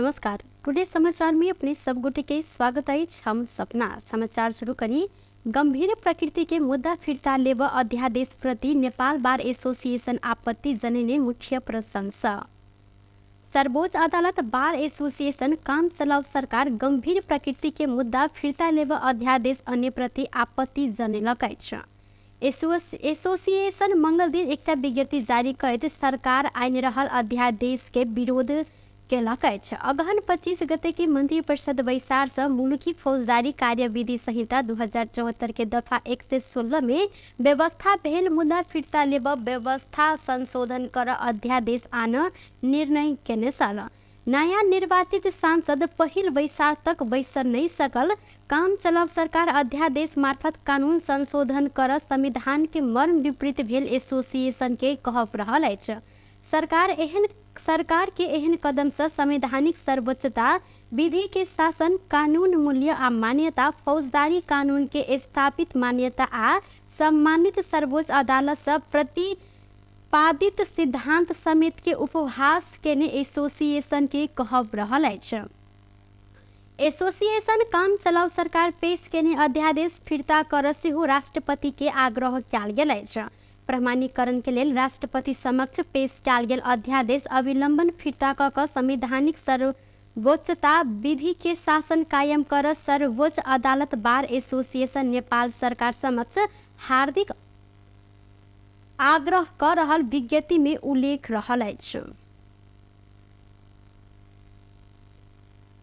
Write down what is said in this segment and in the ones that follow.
नमस्कार। टुडे समाचार में अपने सब गोटे के स्वागत अछि। हम सपना समाचार शुरू करी। गंभीर प्रकृति के मुद्दा फिर्ता लेब अध्यादेश प्रति नेपाल बार एसोसिएशन आपत्ति जनेने मुख्य प्रशंसा। सर्वोच्च अदालत बार एसोसिएशन काम चलाऊ सरकार गंभीर प्रकृति के मुद्दा फिर्ता लेब अध्यादेश अन्य प्रति आपत्ति जनेलक अछि। एसोसिएशन मंगलदिन एकटा विज्ञप्ति जारी करैत सरकार आनि रहल अध्यादेश के विरोध केलक अछि। अगहन 25 गते के मंत्री परिषद बैसार से मुलुकी फौजदारी कार्यविधि संहिता 2074 के दफा 116 में व्यवस्था भेल मुद्दा फिर्ता लेब व्यवस्था संशोधन कर अध्यादेश आन निर्णय केने छल। नयाँ निर्वाचित सांसद पहिल बैसार तक बैस नहीं सकल। काम चलाऊ सरकार अध्यादेश मार्फत कानून संशोधन कर संविधान के मर्म विपरीत भेल एसोसिएशन के कहब रहल अछि। सरकार के एहन कदम से संवैधानिक सर्वोच्चता, विधि के शासन, कानून मूल्य आ मान्यता, फौजदारी कानून के स्थापित मान्यता आ सम्मानित सर्वोच्च अदालत से प्रतिपादित सिद्धांत समेत के उपहास केने एसोसिएशन के कहब रहल अछि। एसोसिएशन काम चलाऊ सरकार पेश केने अध्यादेश फिर्ता कर सेहो राष्ट्रपति के आग्रह कयल गेल अछि। प्रमाणीकरण के लेल राष्ट्रपति समक्ष पेश कयल गेल अध्यादेश अविलंबन फिर्ता क क संवैधानिक सर्वोच्चता, विधि के शासन कायम कर सर्वोच्च अदालत बार एसोसिएशन नेपाल सरकार समक्ष हार्दिक आग्रह क रहल विज्ञप्ति में उल्लेख रहल अछि।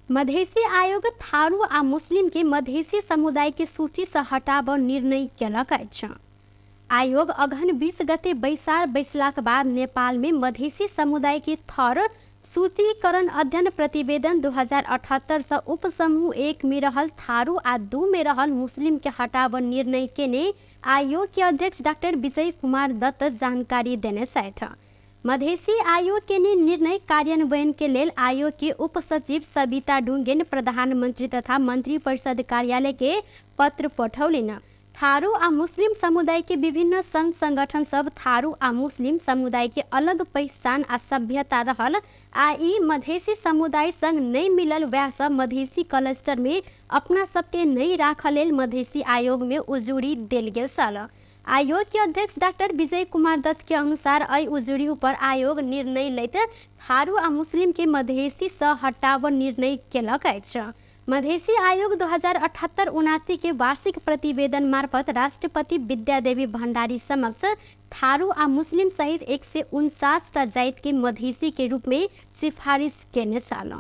मधेसी आयोग थारू आ मुस्लिम के मधेसी समुदाय के सूची से हटाब निर्णय केलक अछि। आयोग अगहन 20 गते बैसार बैसलाक बाद नेपाल में मधेसी समुदाय के थर सूचीकरण अध्ययन प्रतिवेदन 2078 से उपसमूह 1 में रहल थारू आ 2 में रहल मुस्लिम के हटाब निर्णय केने आयोग के अध्यक्ष डाक्टर विजय कुमार दत्त जानकारी देने छथि। मधेसी आयोग के निर्णय कार्यान्वयन के लेल आयोग के उपसचिव सविता ढुंगेन प्रधानमंत्री तथा मंत्री परिषद कार्यालय के पत्र पठौलिन। थारू आ मुस्लिम समुदाय के विभिन्न संघ संगठन सब थारू आ मुस्लिम समुदाय के अलग पहचान आ सभ्यता रहल आ ई मधेसी समुदाय संग नहीं मिलल वएह सब मधेसी क्लस्टर में अपना सबके नहीं राखल लेल मधेसी आयोग में उजूरी देल गेल छल। आयोग के अध्यक्ष डॉक्टर विजय कुमार दत्त के अनुसार एहि उजूरी ऊपर आयोग निर्णय लैत थारू आ मुस्लिम के मधेसी से हटाव निर्णय केलक अछि। मधेसी आयोग 2078-79 के वार्षिक प्रतिवेदन मार्फत राष्ट्रपति विद्यादेवी भण्डारी समक्ष थारू आ मुस्लिम सहित 149 टा जाति के मधेसी के रूप में सिफारिश केने छल।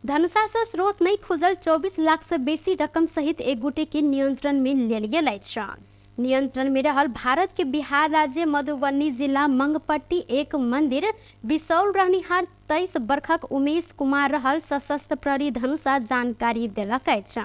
धनुषा से स्रोत नहीं खुजल 24 लाख से बेसी रकम सहित एक गोटे के नियंत्रण में लेल गेल अछि। नियंत्रण में रहल भारत के बिहार राज्य मधुबनी जिला मंगपट्टी एक मंदिर बिसौल रहनिहार 23 बरखक उमेश कुमार रहल सशस्त्र प्रहरी धनुषा जानकारी देलक अछि।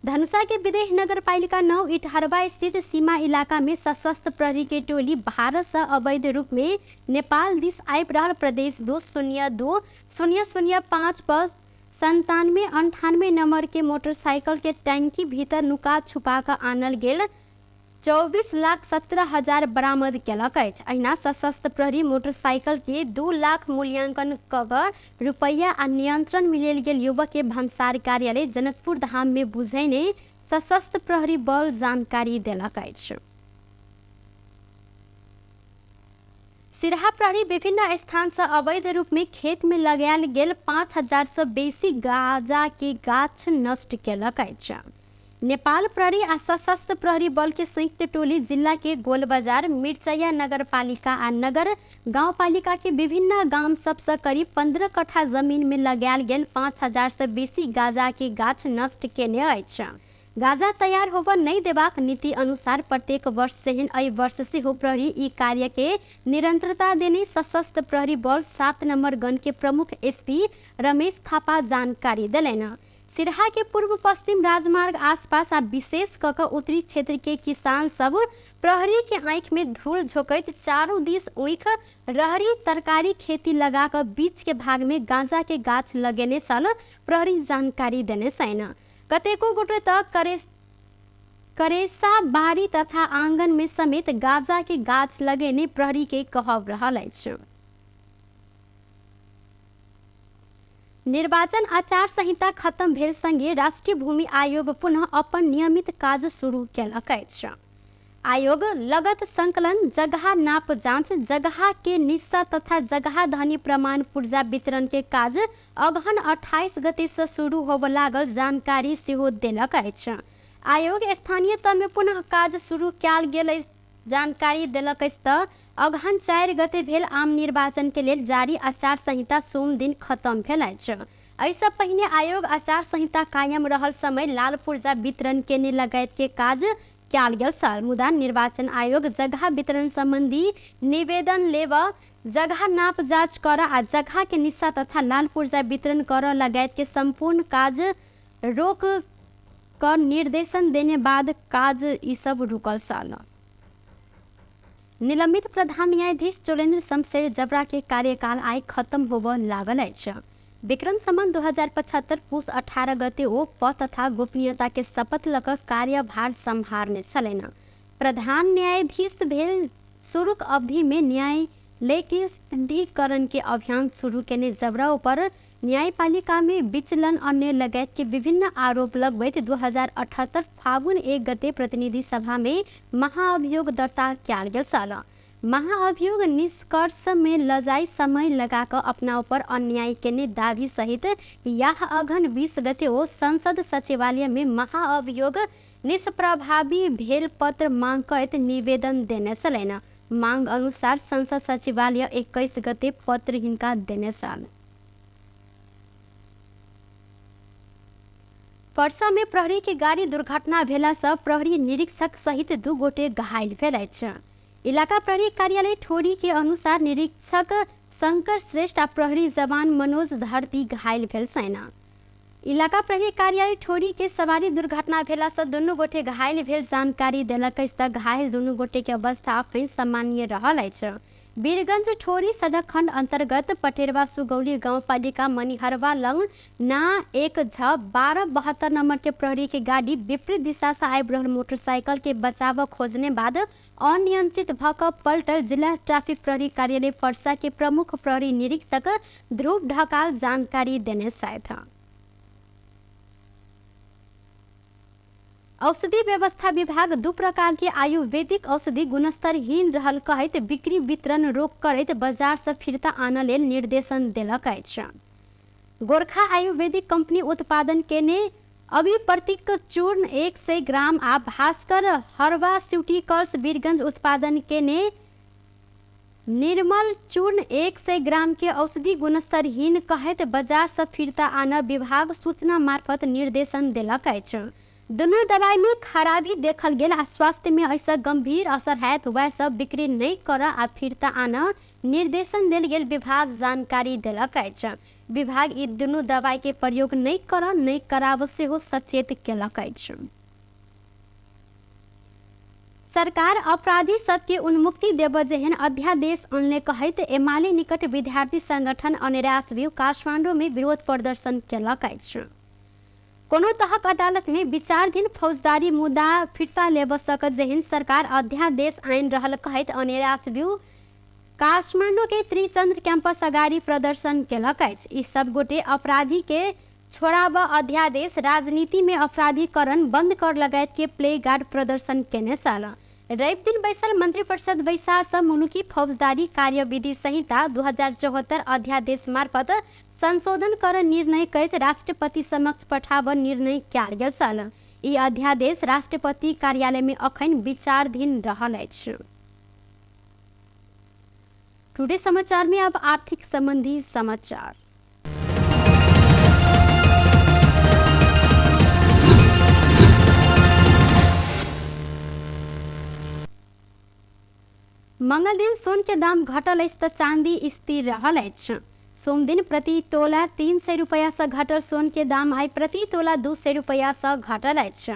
धनुषा के विदेह नगरपालिका 9 इटहरवा स्थित सीमा इलाका में सशस्त्र प्रहरी के टोली भारत से अवैध रूप में नेपाल दिस आबि रहल प्रदेश 2 0 2 0 0 5 पर 97 98 नंबर के मोटरसाइकिल के टैंकी भीतर नुका छुपा कऽ आनल गेल 24,17,000 बरामद केलक अछि। अहिना सशस्त्र प्रहरी मोटरसाइकिल के 2 लाख मूल्यांकन कऽ रुपैया आ नियंत्रण में लेल गेल युवक के भन्सार कार्यालय जनकपुर धाम में बुझैने सशस्त्र प्रहरी बल जानकारी देलक अछि। सिरहा प्रहरी विभिन्न स्थान से अवैध रूप में खेत में लगायल गेल 5000 से बेसी गांजा के गाछ नष्ट केलक अछि। नेपाल प्रहरी आ सशस्त्र प्रहरी बल के संयुक्त टोली जिला के गोलबजार, मिर्चैया नगरपालिका आ नगर गाउँपालिका के विभिन्न गाम सब से करीब 15 कट्ठा जमीन में लगायल गेल 5000 से बेसी गांजा के गाछ नष्ट केने अछि। गांजा तैयार होब नहीं देबाक नीति अनुसार प्रत्येक वर्ष सेहन एहि वर्ष सेहो प्रहरी ई कार्य के निरंतरता देने सशस्त्र प्रहरी बल 7 नंबर गण के प्रमुख एसपी रमेश थापा जानकारी देलनि। सिरहा के पूर्व पश्चिम राजमार्ग आसपास आ विशेष क क उत्तरी क्षेत्र के किसान सब प्रहरी के आँखि में धूल झोंकैत चारू दिस ऊख रहरी तरकारी खेती लगा क बीच के भाग में गांजा के गाछ लगेने छल प्रहरी जानकारी देने छैन। कतेको गोटे त करेसा बारी तथा आंगन में समेत गांजा के गाछ लगेने प्रहरी के कहब रहल अछि। निर्वाचन आचार संहिता खत्म भेल संगे राष्ट्रीय भूमि आयोग पुनः अपन नियमित काज शुरू केलक अछि। आयोग लगत संकलन, जगह नाप जाँच, जगह के निस्सा तथा जगह धनी प्रमाण पुर्जा वितरण के काज अगहन 28 गते से शुरू होबय लागल जानकारी सेहो देलक अछि। आयोग स्थानीय तह में पुनः काज शुरू कयल गेल जानकारी देलक अछि तऽ अगहन 4 गते भेल आम निर्वाचन के लेल जारी आचार संहिता सोम दिन खत्म भेल अछि। एहिसँ पहिने आयोग आचार संहिता कायम रहल समय लाल पुर्जा वितरण केने लगायत के काज कयल गेल छल, मुदा निर्वाचन आयोग जगह वितरण संबंधी निवेदन लेब, जगह नाप जाँच कर आ जगह के निस्सा तथा लाल पुर्जा वितरण कर लगायत के संपूर्ण काज रोक क निर्देशन देने बाद काज ई सब रुकल छल। निलंबित प्रधान न्यायाधीश चोलेन्द्र शमशेर जबरा के कार्यकाल आइ खत्म होबय लागल अछि। विक्रम संवत 2075 पुस 18 गते ओ पद तथा गोपनीयता के शपथ लऽ कऽ कार्यभार सम्हारने छलनि। प्रधान न्यायाधीश भेल शुरूक अवधि में न्यायालय के सुदृढ़ीकरण के अभियान शुरू केने जबरा ऊपर न्यायपालिका में विचलन अन्य लगायत के विभिन्न आरोप लगबैत 2078 फागुन 1 गते प्रतिनिधि सभा में महाअभियोग दर्ता कयल गेल छल। महाअभियोग निष्कर्ष में लजाई समय लगा कऽ अपना ऊपर अन्याय केने दावी सहित याह अगहन 20 गते ओ संसद सचिवालय में महाअभियोग निष्प्रभावी भेल पत्र मांग करैत निवेदन देने छलनि। मांग अनुसार संसद सचिवालय 21 गते पत्र हिनका देने छल। परसा में प्रहरी के गाड़ी दुर्घटना भेला सँ प्रहरी निरीक्षक सहित 2 गोटे घायल भेल अछि। इलाका प्रहरी कार्यालय ठोरी के अनुसार निरीक्षक शंकर श्रेष्ठ आ प्रहरी जवान मनोज धरती घायल भेल सेना। इलाका प्रहरी कार्यालय ठोरी के सवारी दुर्घटना भेला सँ दुनू गोटे घायल भेल जानकारी देलक अछि तऽ घायल दुनू गोटे के अवस्था अखन सामान्य रहल अछि। वीरगंज ठोरी सड़क खंड अंतर्गत पटेरवा सुगौली गांवपालिका मनिहरवा लंग ना 1 झ 1272 नंबर के प्रहरी के गाड़ी विपरीत दिशा से आबि रहल मोटरसाइकिल के बचाव खोजने बाद अनियंत्रित भ क पलटल जिला ट्रैफिक प्रहरी कार्यालय परसा के प्रमुख प्रहरी निरीक्षक ध्रुव ढकाल जानकारी देने छथि। औषधि व्यवस्था विभाग 2 प्रकार के आयुर्वेदिक औषधि गुणस्तरहीन रहल कहैत बिक्री वितरण रोक करैत बाजार से फिर्ता आनऽ लेल निर्देशन देलक अछि। गोरखा आयुर्वेदिक कंपनी उत्पादन केने अभिप्रतीक चूर्ण 100 ग्राम आ भास्कर हर्बास्यूटिकल्स वीरगंज उत्पादन केने निर्मल चूर्ण 100 ग्राम के औषधि गुणस्तरहीन कहैत बाजार से फिर्ता आनऽ विभाग सूचना मार्फत निर्देशन देलक अछि। दुनू दवाई में खराबी देखल गेल आ स्वास्थ्य में एहिसँ गंभीर असर हैत वएह सब बिक्री नहि करऽ आ फिर्ता आनऽ निर्देशन देल गेल विभाग जानकारी देलक अछि। विभाग ई दुनू दवाई के प्रयोग नहि करऽ नहि कराबऽ सेहो सचेत केलक अछि। सरकार अपराधी सबके उन्मुक्ति देबऽ जेहन अध्यादेश अनले कहैत एमाले निकट विद्यार्थी संगठन अनेरास व्यू काठमांडू में विरोध प्रदर्शन केलक अछि। कोनो तहक अदालत में विचाराधीन फौजदारी मुद्दा फिर्ता लेबऽ सकत जेहन सरकार अध्यादेश आनि रहल कहैत अनेरास व्यू काठमांडू के त्रिचंद्र कैंपस अगाडि प्रदर्शन केलक अछि। ई सब गोटे अपराधी के छोड़ाबऽ अध्यादेश राजनीति में अपराधीकरण बंद कर लगायत के प्ले गार्ड प्रदर्शन केने छल। रवि दिन बैसल मंत्रिपरिषद बैसार सँ मुलुकी फौजदारी कार्यविधि संहिता 2074 अध्यादेश मार्फत संशोधन कर निर्णय करैत राष्ट्रपति समक्ष पठाबऽ निर्णय कयल गेल छल। ई अध्यादेश राष्ट्रपति कार्यालय में अखन विचाराधीन रहल अछि। टुडे समाचार में अब आर्थिक संबंधी समाचार। मंगल दिन सोन के दाम घटल अछि तऽ चांदी स्थिर रहल अछि। सोम दिन प्रति तोला 300 रुपया से घटल सोन के दाम आइ प्रति तोला 200 रुपया से घटल अछि।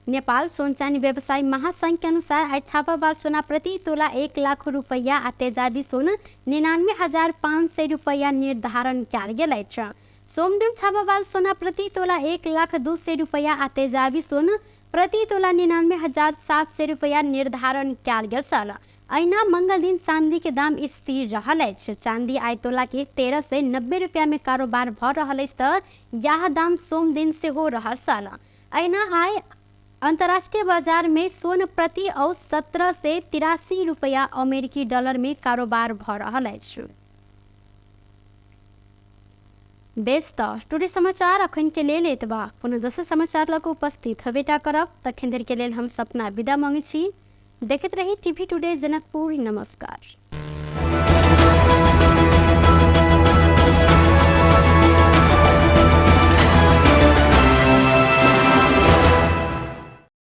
नेपाल सोन चानी व्यवसायी महासंघ के अनुसार आइ छापाबार सोना प्रति तोला 1 लाख रुपया आ तेजाबी सोन 99,500 रुपया निर्धारण कयल गेल अछि। सोमदिन छापाबार सोना प्रति तोला 1 लाख 200 रुपया आ तेजाबी सोन प्रति तोला 99,700 रुपया निर्धारण कयल गेल छल। अहिना मंगल दिन चांदी के दाम स्थिर रहल अछि। चांदी आइ तोला के 1390 रुपया में कारोबार भ रहल अछि त यह दाम सोम दिन सेहो रहल छल। अहिना आइ अंतर्राष्ट्रीय बाजार में सोन प्रति औस 1783 रुपया अमेरिकी डॉलर में कारोबार भ रहल अछि। बेस त टुडे समाचार अखन के लेल एतबा। कोनो दोसर समाचार लऽ कऽ उपस्थित हेबेटा करब, तखन धरि के लेल हम सपना विदा मांगै छी। देखैत रही टीवी टुडे जनकपुर। नमस्कार।